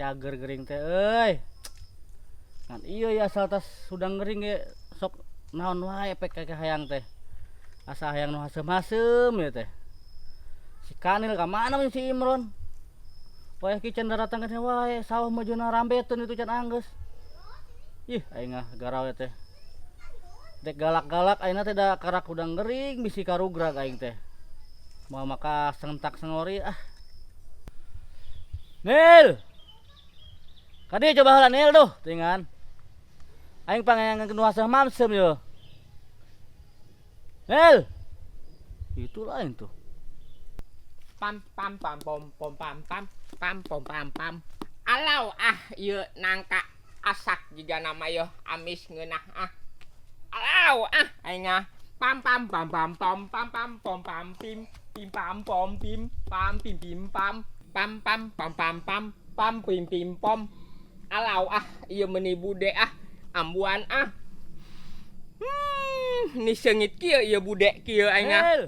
Cager gering teh euy. Ngan ieu ya asal tas hudang gering ge sok naon wae pek ka hayang teh. Asa hayang nu haseum-haseum ieu teh. Si Kanil ka mana mun si Imron? Wayah ki can daratang keneh wae, sawah meujeuhna rambeteun itu can anggeus. Ih, aing ah garawe teh. Dek galak-galak ayeuna teh da karak hudang gering bisi karugrag aing teh. Moal maka sentak sengori ah. Nil. Kadi coba heula Nil duh, tingan. Aing pangayangan nu haseum-haseum yeuh. Nil. Itu lain tuh. Pam pam pam pom pom pam pam pam pom pam pam. Alau ah ieu nangka asak jiga nama yeuh amis ngeunah ah. Alau ah aing ah. Pam pam pam pam pom pam pam pom pam pim pim pam pom pim pam pim pim pam pam pam pam pam pam pam pim pim pom. Alau ah ieu meuni bude ah ambuan ah. Ni seungit kieu ieu bude kieu aing ah. Nil.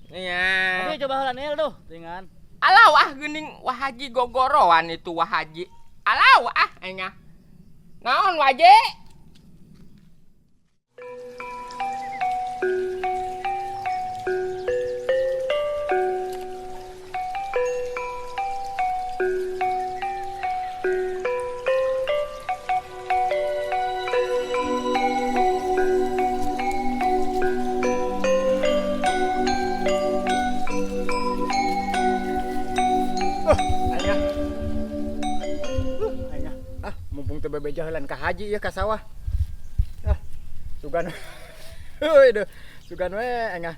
Iya. Tapi coba heula Nil tuh, tingan. Alau ah geuning Wah Haji gogoroan itu Wah Haji. Alau ah aing ah. Naon waje? Bebejahelan ka haji ya ka sawah. Ah, sugan. Heuy deuh. Sugan we aing ah.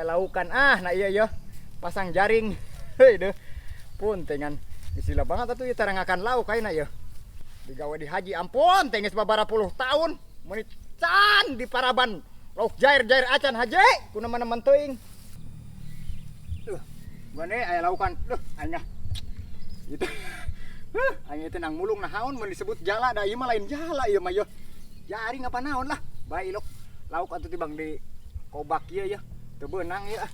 Laukan ah na ieu yeuh. Pasang jaring. Heuy deuh. Puntengan. Geus banget atuh ieu tarangakan lauk ayeuna yeuh. Digawe di haji ampun teh geus babara puluh tahun. Meuni can di paraban. Lauk jair-jair acan haji kunaon-naon teuing. Duh, gane aya laukan. Duh, aing ah. Gitu. Huh, aing teh nang mulung naon mun disebut jala da ieu mah lain jala ieu mah yeuh. Jaring apa naon lah. Bae ilok lauk atuh tibang di kobak ieu yeuh. Teu beunang ieu ah.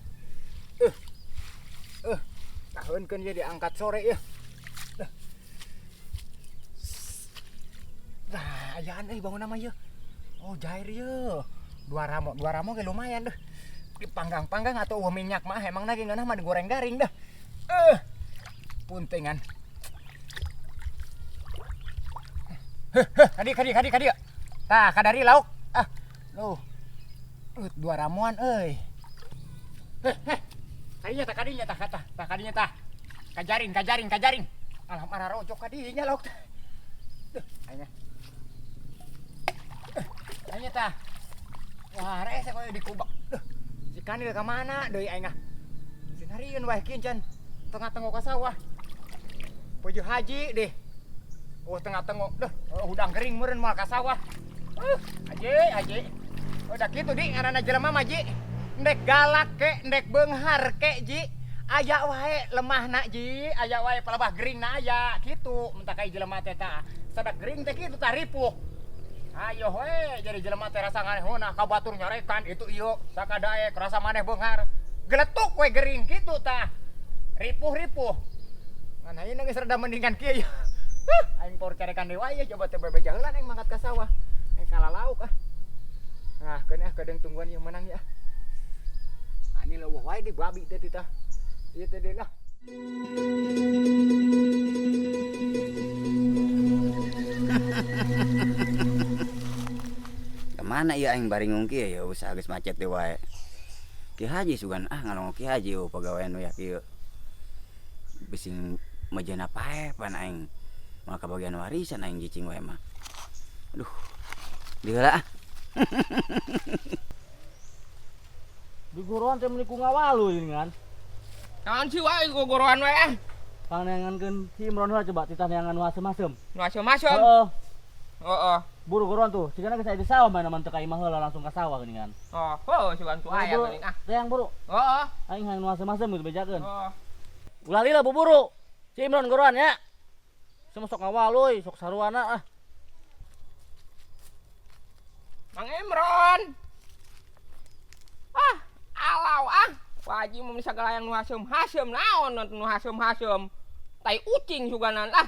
Taheunkeun ieu diangkat sore ieu. Nah, ayaan euy bangun mah ieu. Oh, jair ieu. Dua ramo ge lumayan deh. Dipanggang-panggang atau eueuh minyak mah emang ge ngeunah mah digoreng garing dah. Puntengan. Kadi kadi kadi kadi. Tah kadari lauk. Ah, loh. Dua ramuan euy. Heh. Kadinya tah kadinya tah tah tah kadinya tah. Kajaring kajaring kajaring. Alah marah rojok kadinya lauk. Duh, aing. Aing tah. Wah, rese koyo dikubak. Duh. Si Kanil ka mana deui aing ah. Sinarieun wae kieu can. Tengah-tengah ka sawah. Pojo haji deh. Oh, tengah-tengah. Duh, hudang kering meureun moal ka sawah. Haji, haji. Udah kitu di ngaranna jelema mah ji. Ndek galak ke, ndek beunghar ke ji. Aya wae lemahna ji, aya wae palebah geringna aya kitu. Mun tah ka jelema teh tah. Sadak gering teh kitu tah ripuh. Ayo we jadi jelema teh rasa nganehna ka batur nyarekan itu ieu sakadaek rasa maneh beunghar. Geletuk we gering kitu tah. Ripuh-ripuh. Ngan ayeuna geus rada mendingan kieu ya. Aing por carekan deui wae coba teh bebeja heula aing mangkat ka sawah. Aing kalah lauk ah. Nah, keun ah kadang tungguan ieu menang ya. Ani leuweuh wae di babi teh titah. Ieu teh deui lah. Kemana ieu aing baringung kieu ya usaha geus macet deui wae. Ki Haji sugan ah ngalongok Ki Haji eueuh pagawean we kieu. Bising meujeuhna paeh pan aing. Moal kabagian warisan aing cicing wae mah. Aduh. Di heula ah. Di goroan teh meuni ku ngawalu ieu kan. Naon sih wae gogoroan wae ah. Pangneangankeun si Imron heula coba titah neangan nu asem-asem. Nu asem-asem. Heeh. Heeh. Buru goroan tuh, sigana geus aya di sawah mana mah teu ka imah heula langsung ka sawah geuningan. Oh, heuh sugan tuh aya geuning ah. Teang buru. Heeh. Aing hayang nu asem-asem geus bejakeun. Heeh. Ulah lila buburu. Si Imron goroan ya. Semua sok ngawaluy, sok saruana ah. Mang Imron. Ah, alau ah. Wajib mun sagala yang nu haseum-haseum naon nu haseum-haseum. Tai ucing suganan ah.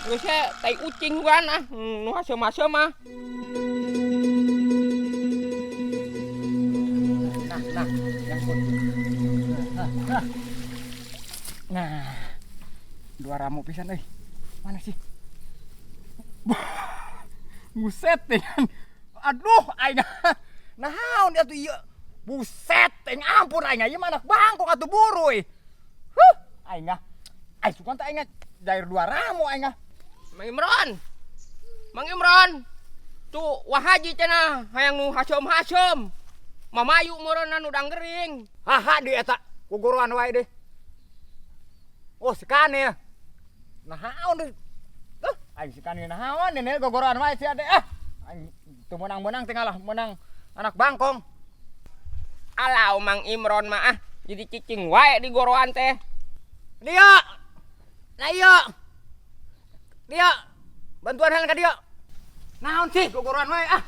Geus we tai ucing kan ah, nu haseum-haseum mah. Nah, nah, nyangkut. Nah, dua ramu pisan euy. Mana sih? Buset teh. Aduh, aing. Naon atuh ieu? Buset, aing ampun aing ieu mah anak bangkong atuh buruy. Huh, aing ah. Aing sugan teh aing jair dua ramu aing ah. Mang Imron. Mang Imron. Tuh Wah Haji cenah hayang nu haseum-haseum. Mamayu meureunna nu danggering. Haha di eta gogoroan wae deh. Oh, si Kanil. Naon deui? Tuh, aing si Kanil naon ini gogoroan wae si ade ah. Aing teu meunang-meunang teh ngalah meunang anak bangkong. Alau Mang Imron mah ah, jadi cicing wae di goroan teh. Dia. Nah iya. Dia. Bantuan heula ka dia. Naon sih gogoroan wae ah.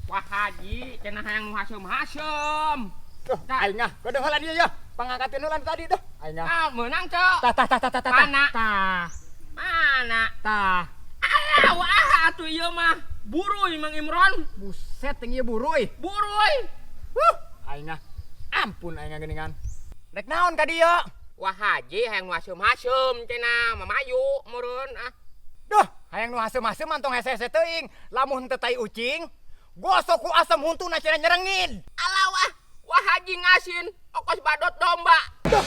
Wah Haji cenah hayang nu haseum-haseum. Tuh, aing ah, geudeung heula dia ya. Pangangkatin heula tadi tuh. Aing ah. Ah, meunang cok. Tah tah tah tah tah. Mana? Tah. Mana? Tah. Alau ah atuh ieu mah. Buruy Mang Imron. Buset teh ieu buruy. Buruy. Huh, aing ah. Ampun aing geuningan. Rek naon ka dieu? Wah Haji hayang nu haseum-haseum cenah mamayu meureun ah. Duh, hayang nu haseum-haseum mantong hese-hese teuing. Lamun teu tai ucing, gosok ku asem huntuna cenah nyerengin. Alau ah, Wah Haji ngasin okos badot domba. Duh,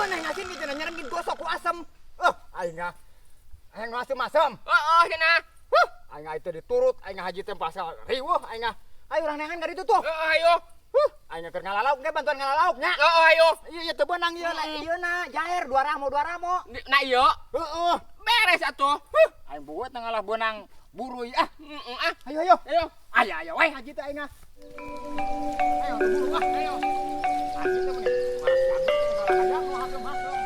aing ah ngasin ge cenah nyerengin gosok ku asem. Aing ah. Hayang nu haseum-haseum. Heeh cenah. Huh, aing ah itu diturut, aing ah haji teh pasal riweuh aing ah. Ayo urang neangan ka ditu tuh. Heeh ayo. Huh, aing keur ngalalauk ge bantuan ngalalauk nya. Heeh ayo. Iya ieu teu beunang ieu lah ieu na jair dua ramo dua ramo. Nah ieu Heeh. beres atuh. Huh, aing buat ngalah beunang buruy ah. Heeh ah. Ayo ayo. Ayo. Ayo ayo wae haji teh aing ah. Ayo buru ah, ayo. Haji teh meni malah cabut teh ngalah hayang nu haseum-haseum.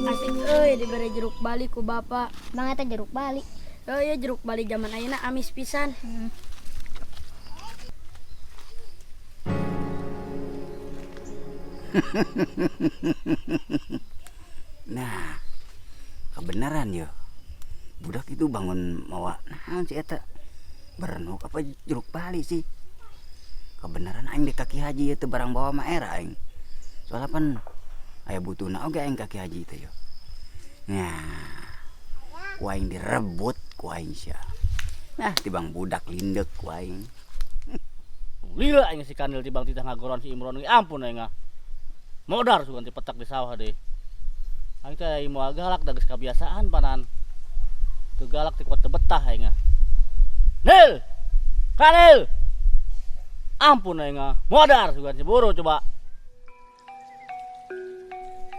Asik euy dibere jeruk Bali ku bapak. Mang eta jeruk Bali. Oh iya jeruk Bali zaman ayeuna amis pisan. Nah, kebenaran yo. Budak itu bangun mawa naon si eta? Bernuk apa jeruk Bali sih? Kebenaran aing di kaki haji itu barang bawa mah era aing. Soalnya pan aya butuhna oge aing kaki haji teh yo. Nah, ku aing direbut ku aing sia. Nah, tibang budak lindek ku aing. Lila aing si Kanil tibang titah ngagoroan si Imron ge ampun aing ah. Modar sugan ti petak di sawah deui. Aing teh aing moal galak da geus kabiasaan panan. Teu galak teh kuat teu betah aing ah. Nil! Kanil! Ampun aing ah. Modar sugan si buru coba.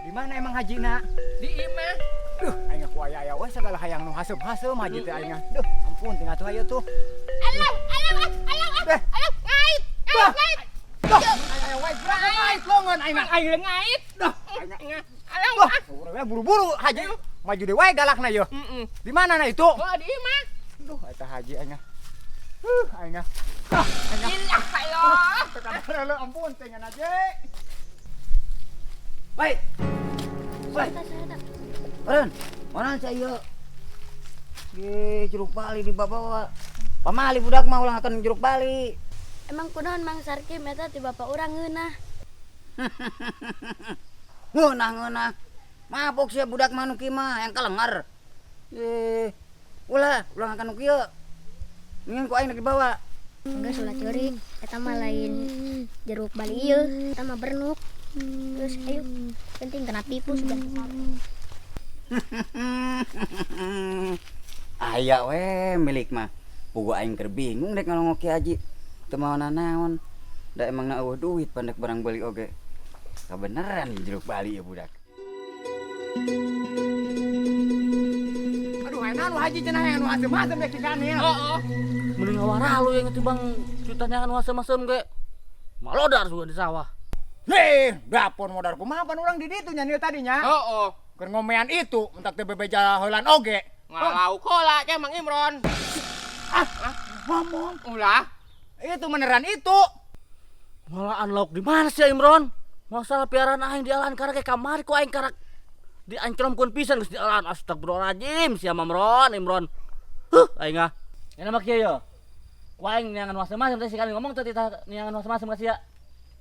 Di mana emang hajina? Di imah. Duh, aing ku aya-aya we sagala hayang nu haseum-haseum haji teh aing. Duh, ampun tinggal tuh aya tuh. Alau, alau, ah, alau, ah, Eh. alau, ngait, ngait, ngait. Duh, aya wae gerak ngait longan aing mah. Aing ngait. Duh, aing. Alau, Wah, ah. urang buru-buru haji. Maju deui wae galakna yeuh. Heeh. Di mana na itu? Oh, di imah. Duh, eta haji aing. Huh, aing. Ah, aing. Ilah, ayo. Tekan heula ampun teh ngan aja. Woi. Woi. Ren, mana saya? Ye, jeruk Bali dibawa. Pamali budak mah ulah akan jeruk Bali. Emang kunaon Mang Sarkim eta ti bapak urang ngeunah. Ngeunah ngeunah. Mabok sia budak mah nu kieu mah yang kalengar. Ye, ulah, ulah akan nu kieu. Ingin ku aing dibawa. Enggak ulah ceurik, eta mah lain jeruk Bali ieu, eta mah bernuk. Terus ayo, penting kena tipu sudah. Aya we milik mah. Pugu aing keur bingung rek ngalongok Ki Haji. Teu mawa nanaon. Da emang na eueuh duit pandek barang beli oge. Kabeneran jeruk Bali ya budak. Aduh, hayang nu haji cenah hayang nu haseum-haseum dek si Kanil. Heeh. Mending ngawaralu yang tibang cuitanya kan haseum-haseum ge. Malodar sugan di sawah. Heh, dapur modal kumaha pan urang di ditu nya Nil tadinya. Heeh. Keur ngomean itu, mentak teh bebeja heulan oge. Ngalauk heula teh Mang Imron. Ah, ngomong. Ulah. Itu beneran itu. Ngalaan lauk di mana sih Imron? Masalah piaraan aing dialaan karek kamari ku aing karak diancromkeun pisan geus dialaan astagfirullahaladzim sia Imron, Imron. Huh, aing ah. Enak mah kieu ye. Ku aing neangan wasem-asem teh sekali ngomong teh titah neangan wasem-asem ka sia.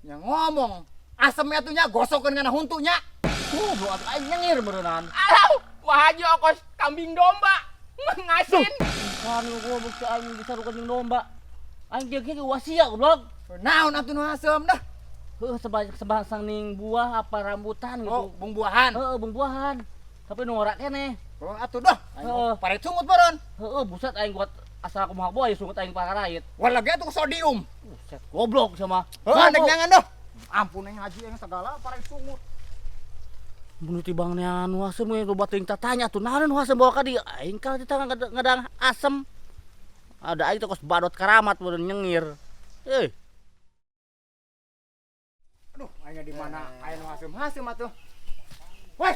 Nya ngomong. Asemnya tuh nya gosokeun kana huntunya. Goblok atuh aing nyengir beureunan. Alau, wah haji ongkos kambing domba. Ngasin. Kan goblok si aing disarukan jeung domba. Aing kieu kieu wasia goblok. Naon atuh nu asem dah? Heuh sebangsa ning buah apa rambutan gitu. Oh, bung buahan. Heeh, buah-buahan. Tapi nu ngora keneh. Oh, atuh dah. Heeh. Paret sungut meureun. Heeh, buset aing kuat asal kumaha boy sungut aing pararait. Wah lagi atuh sodium. Buset, goblok sama. Heuh, dek nyangan dah. Ampun aing haji aing segala paret sungut. Mun tibang neangan nu asem we loba teuing tatanya atuh naon nu asem bawa ka dieu. Aing kalah titah ngadang asem. Ada aing teh kos badot karamat meureun nyengir. Eh, Aduh, aing di mana aya nu asem-asem atuh. Weh.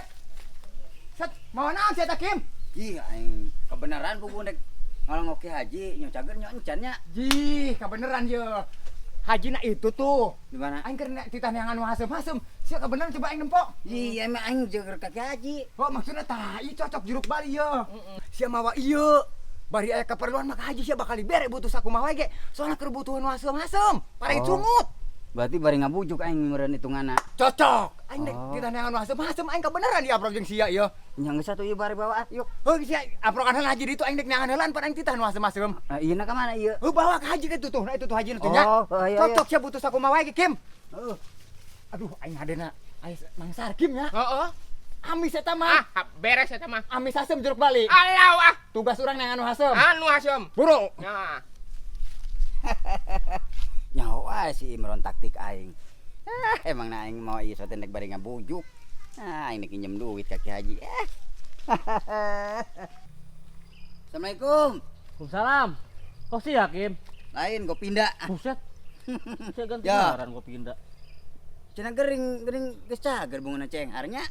Set, mau naon sia Kim? Ih, aing kebenaran puguh dek ngalongok Ki Haji nyo cager nyo encan nya. Jih, kebenaran ye. Haji na itu tuh. Di mana? Aing keur titah neangan nu asem-asem. Sia kebenaran coba aing nempo. Iya, emang aing jeger ka Ki Haji. Oh, maksudnya tah, ieu cocok jeruk Bali ye. Sia mawa ieu. Bari aya keperluan mah ka haji sia bakal dibere butuh sakumaha wae ge. Soalna keur butuhan nu asem-asem. Parai Oh. sungut. Berarti bari ngabujuk aing meureun hitungana. Cocok. Aing dek Oh. titah neangan nu asem-asem aing kebenaran diaprok jeung sia ieu. Nya geus atuh ieu bari bawa ah, yuk. Heuh sia aprokan heula haji ditu aing dek neangan heulaan pan aing titah nu asem-asem. Ah, ieu na ka mana ieu? Heuh bawa ka haji kitu tuh, nah itu tuh haji nu tuh nya. Oh, heuh, ayo, Cocok sia butuh sakumaha wae ge Kim. Heeh. Aduh aing hadena aya Mang Sarkim nya. Heeh. Amis eta mah. Ah, beres eta mah. Amis asem jeruk Bali. Alau ah. Tugas urang neangan nu asem. Anu asem. Buru. Nah. Nyaho wae si Imron taktik aing. Ah, emang na aing mau ieu soten dek bari ngabujuk. Ah, aing dek nginjem duit ka Ki Haji. Eh. Assalamualaikum. Waalaikumsalam. Kok sia Kim? Lain gua pindah. Buset. Sia ganti Ya. ngaran gua pindah. Cenah gering gering geus cager bunguna ceng arnya.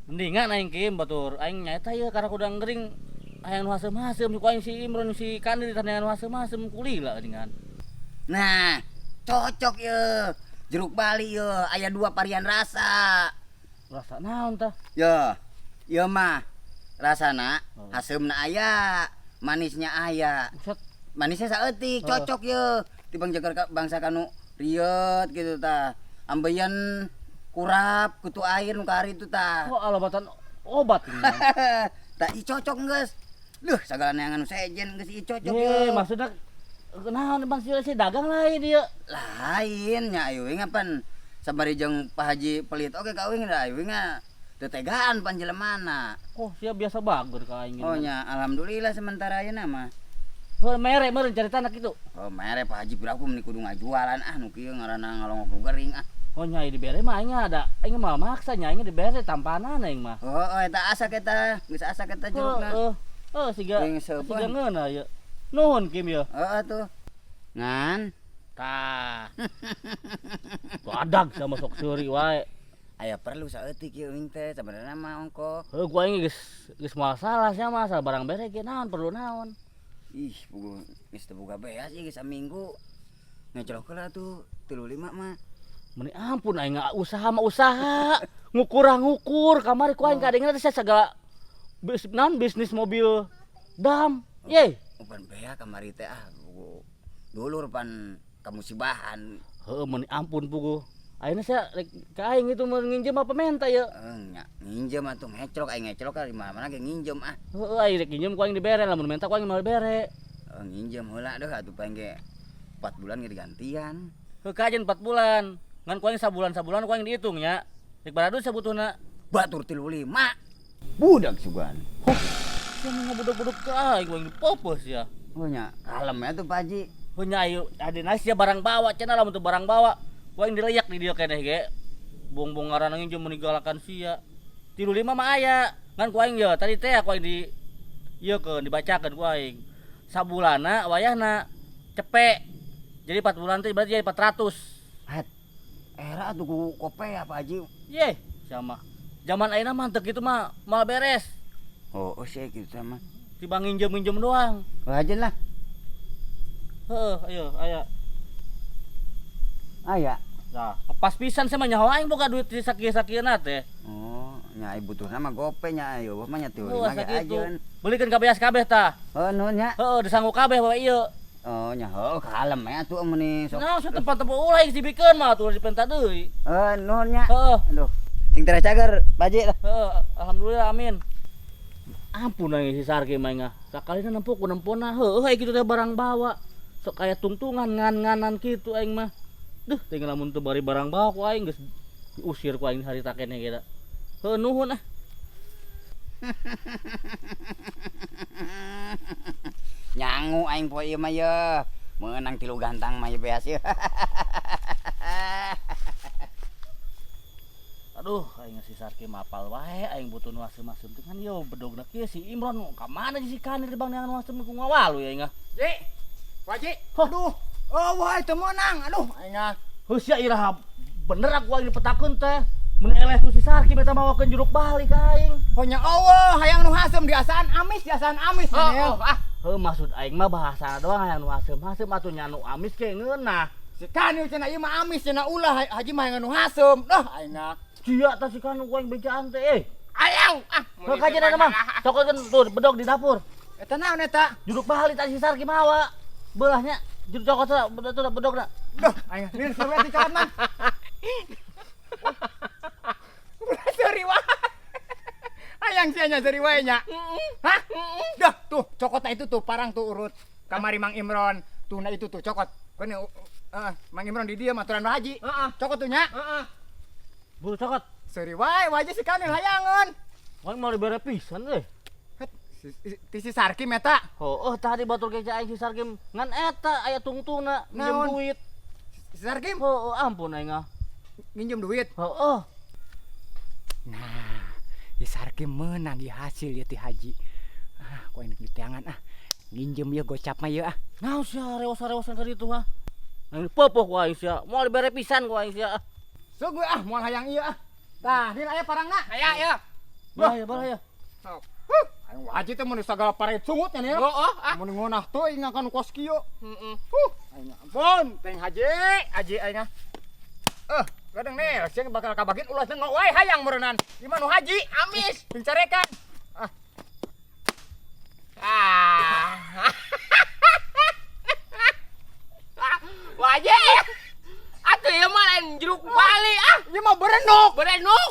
Mendingan aing Kim batur aing nyaeta ieu karena kudang gering hayang nu asem-asem ku aing si Imron si Kanil ditanya nu asem-asem kulila geuningan. Nah, cocok ye. Jeruk Bali ye, aya dua varian rasa. Rasa naon tah? Yo, ieu mah rasana Oh. asemna aya, manisnya aya. Buset. Manisnya saeutik, Oh. cocok ye. Tibang jagar bangsa kanu rieut gitu tah. Ambeien kurap, kutu air nu kari itu tah. Oh, alabatan obat ini. Tah ieu cocok geus. Duh, sagala neangan nu sejen geus ieu cocok Ye, ye. maksudnya naon bang si dagang lain dia. Lain nya ayu pan sabari jeung Pak Haji pelit oge ka uing da ayu teu tegaan pan jelemana. Oh, sia biasa bager ka aing. Oh nya alhamdulillah sementara ayeuna mah. Heuh mere meureun carita anak itu. Oh mere Pak Haji piraku meni kudu ngajualan ah nu kieu ngaranna ngalongok nu gering ah. Oh nya dibere mah aing ada. Aing mah maksa nya aing dibere tampanan aing mah. Oh, oh eta asak eta, geus asak eta jerukna. Heeh. Heuh siga Geuning seupeun. siga ngeunah ieu. Nuhun Kim ye. Heeh tuh. Ngan Tah. Badag sama sok seuri wae. aya perlu saeutik ieu uing teh sabenerna mah ongkoh. Heuh gua aing geus geus moal salah sia mah asal barang bere ge naon perlu naon. Ih, puguh geus teu boga beas ieu geus saminggu. Ngecelok heula tuh 35 mah. Meni ampun aing usaha mah usaha. Ngukur ngukur kamari ku aing kadengna teh segala naon bisnis mobil dam. Ye. Upan bea kamari teh ah puguh dulur pan kamusibahan. Heuh meni ampun puguh. Ayeuna sia rek ka aing itu mun nginjem apa menta ye. Nya nginjem atuh ngecelok aing ngecelok di mana-mana ge nginjem ah. Heuh aing rek nginjem ku aing dibere lamun menta ku aing moal dibere. Nginjem heula deuh atuh paling ge 4 bulan ge digantian. Heuh kajen 4 bulan. Ngan ku aing sabulan-sabulan ku aing dihitung nya. Rek baradun sabutuhna. Batur 35. Budak sugan. Huh. Sia mah ngabudak-budak ka aing ku aing dipopos ya. Oh nya kalem ya tuh Pak Haji. Heuh nya ayo ade sia barang bawa cenah lamun teu barang bawa. Ku aing dileyak di dieu keneh ge. Bongbong ngaranna nginjem menigalakan sia. 35 mah aya. Ngan ku aing ye tadi teh ku aing di ieu keun dibacakeun ku aing. Sabulanna wayahna cepek. Jadi 4 bulan teh berarti jadi 400. Hat. Era atuh ku kope apa Haji. Ye, sama. Zaman ayeuna mah teu kitu mah moal beres. Oh, oh sih kitu mah. Tibang nginjem-nginjem doang. Haji lah. Heeh, ayo, aya. Aya. Nah, pas pisan sih mah nyaho aing boga duit di sakieu-sakieuna teh. Oh, nya ai butuhna mah gope nya ayo mah nya tuh Oh, lima ge sakitu. ajeun. Belikeun ka beas kabeh tah. Heuh nuhun nya. Heeh, disanggu kabeh bae ieu. Oh, nya heuh kalem ya atuh meuni sok. Nah, tempat tempat ulah geus dibikeun mah atuh dipenta deui. Heuh nuhun nya. Heeh. Aduh. Sing tera cager, Pak Haji lah. Heeh, alhamdulillah amin. Ampun aing si Sarki mah aing ah. Sakalina nempo ku nempona heueuh aya kitu teh barang bawa. Sok aya tungtungan ngan-nganan kitu aing mah. Duh, tinggal lamun teu bari barang bawa ku aing geus diusir ku aing harita keneh kita. Heuh nuhun ah. Nyangu aing poe ieu mah ye. Meunang 3 gantang mah ye beas ye. Aduh, aing si Sarki mapal wae aing butuh nu asem-asem teh kan ieu bedogna kieu si Imron ka mana si Kanir di bang neangan nu asem ku ngawalu ya aing ah. Ji. Wajik. Aduh. Oh, wah teu meunang. Aduh, aing ah. Heuh sia iraha bener aku aing dipetakeun teh. Mun eleh ku si Sarki beta mawakeun jeruk Bali ka aing. Honya eueuh hayang nu haseum diasaan amis, diasaan amis. Oh, oh, ah. Heuh maksud aing mah bahasa doang hayang nu haseum-haseum atuh nya nu amis ge ngeunah. Si Kanil cenah ieu mah amis cenah ulah haji mah hayang nu haseum. Dah aing ah. Sia tah si Kanil ku aing bejaan teh eh. Ayang ah. Heuh kajian mah. Cokokeun tuh bedog di dapur. Eta naon eta? Jeruk Bali tah si Sarki mawa. Beulahnya jeruk cokot teh bedogna. Duh, aing nil seru di kanan. Seuri wae. Hayang sia nya seuri wae nya. Hah? Dah, tuh cokotna itu tuh parang tuh urut. Kamari Mang Imron. Tuh na itu tuh cokot. Keun Mang Imron di dieu maturan Haji. Heeh. Cokot tuh nya. Heeh. Buru cokot. Seuri wae wae si Kanil hayangeun. Wae mau dibere pisan euy. Ti si Sarkim eta. Heueuh tadi batur ge aing si Sarkim ngan eta aya tungtungna minjem duit. Si Sarkim? Heueuh ampun aing ah. Minjem duit? Heueuh. Nah, si Sarkim meunang ieu hasil ieu ti haji. Ah, ku aing diteangan ah. Nginjem ieu gocap mah ieu ah. Naon sia rewas-rewasan ka ditu ah. Aing popoh ku aing sia, moal dibere pisan ku aing sia. Sok we ah moal hayang ieu ah. Tah, nil aya parangna. Aya ieu. Bahaya, bahaya. Sok. Huh, aing wajib teh mun sagala paret sungut nya nih. Heeh, ah. Mun ngeunah teuing akan kos kieu. Heeh. Huh, aing ampun, teh haji, haji aing ah. Kadang nih, siang bakal kabagin ulah tengok wae hayang meureunan. Di mana haji? Amis. Pincarekan. Ah. Ah. Wajib. Atuh ieu mah lain jeruk Bali ah. Ieu mah berenuk. Berenuk.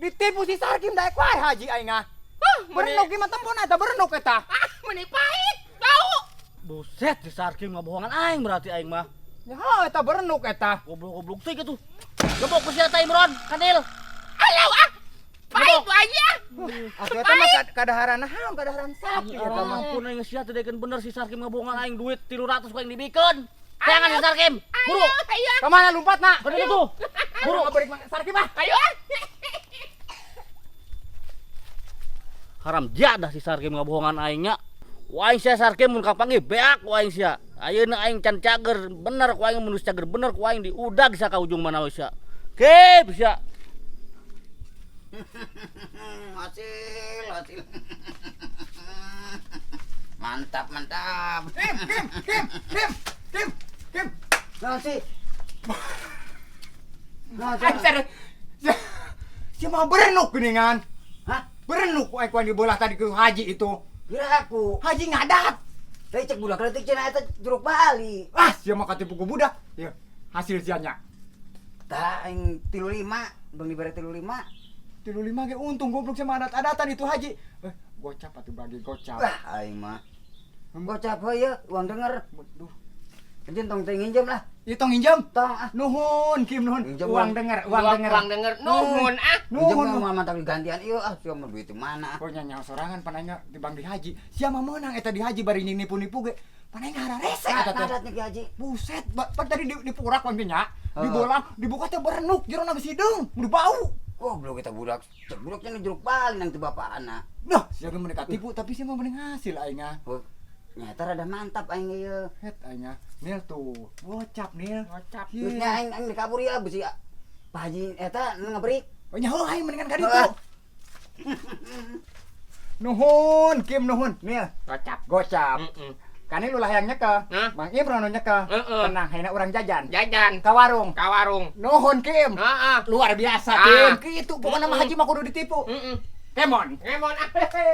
Ditipu si Sarkim daek wae haji aing ah. Berenuk ieu mah tempon eta berenuk eta. Ah, meuni pahit. Bau. Buset, si Sarkim ngabohongan aing berarti aing mah. Ya eta berenuk eta. Goblok-goblok sih gitu. Gebok ku sia ta Imron, Kanil. Alah ah. Pahit wae ah. Atuh eta mah kadaharan naon, kadaharan sapi eta mah. Ampun aing sia teh dekeun bener si Sarkim ngabohongan aing duit 300 ku aing dibikeun. Jangan si Sarkim. Buru. Ayo. Ka mana lompatna? Ka ditu tuh. Buru ngabeurik Sarkim ah. Ayo ah. Haram jadah si Sarkim ngabohongan aing nya. Ku aing sia Sarkim mun kapanggih beak ku aing sia. Ayeuna aing can cager bener ku aing mun geus cager bener ku aing diudag sia ka ujung mana we sia. Kep sia. Hasil, hasil. Mantap, mantap. Kim, Kim, Kim, Kim, Kim, Kim. Naon sih? Naon sih? Si mah berenuk geuningan. Hah? Berenuk ku aing ku dibelah tadi ku haji itu. Kira aku. Haji ngadat. Teh cek budak leutik cenah eta jeruk Bali. Ah, sia mah katipu ku budak. Ieu hasil sianya. Tah aing 35, bang dibere 35. 35 ge untung goblok sama adat-adatan itu haji. Gocap atuh bagi gocap. Wah, aing mah. Gocap heuh uang denger. Duh. Anjeun tong teh nginjem lah. Ieu tong nginjem? Tong ah. Nuhun Kim nuhun. Nginjem, uang denger, uang denger. Uang denger. Nuhun ah. Nuhun Nuhun. mah mantap digantian ieu ah sia mah duit di mana ah. Oh nya nyaho sorangan pan aing di bang di haji. Sia mah meunang eta di haji bari nipu-nipu ge. Pan aing hararese eta teh. Ngadatnya Ki Haji. Buset, pan tadi dipurak pan nya. Dibolang, dibuka teh berenuk jerona geus hideung, mun bau. Goblok eta budak. Cek budaknya nu jeruk Bali nang teu bapaana. Nah, sia ge mun katipu tapi sia mah mending hasil aing ah. Oh, nyata rada mantap aing ieu. Het aing ah. Nil tuh, gocap Nil. Gocap. Geus nya aing aing dikabur ieu bisi Pak Haji eta nu ngabrik. Oh nya heuh aing mendingan ka ditu. Nuhun, Kim nuhun. Nih, Gocap. Gocap. Heeh. Kanil ulah hayang nyekel. Hah? Mang Imron nu nyekel. Heeh. Tenang, hayana urang jajan. Jajan Ka warung. Ka warung. Nuhun, Kim. Heeh. Luar biasa, Ah. Kim. Kitu pokoknya mah Haji mah kudu ditipu. Heeh. Kemon. Ngemon ah. Hehe.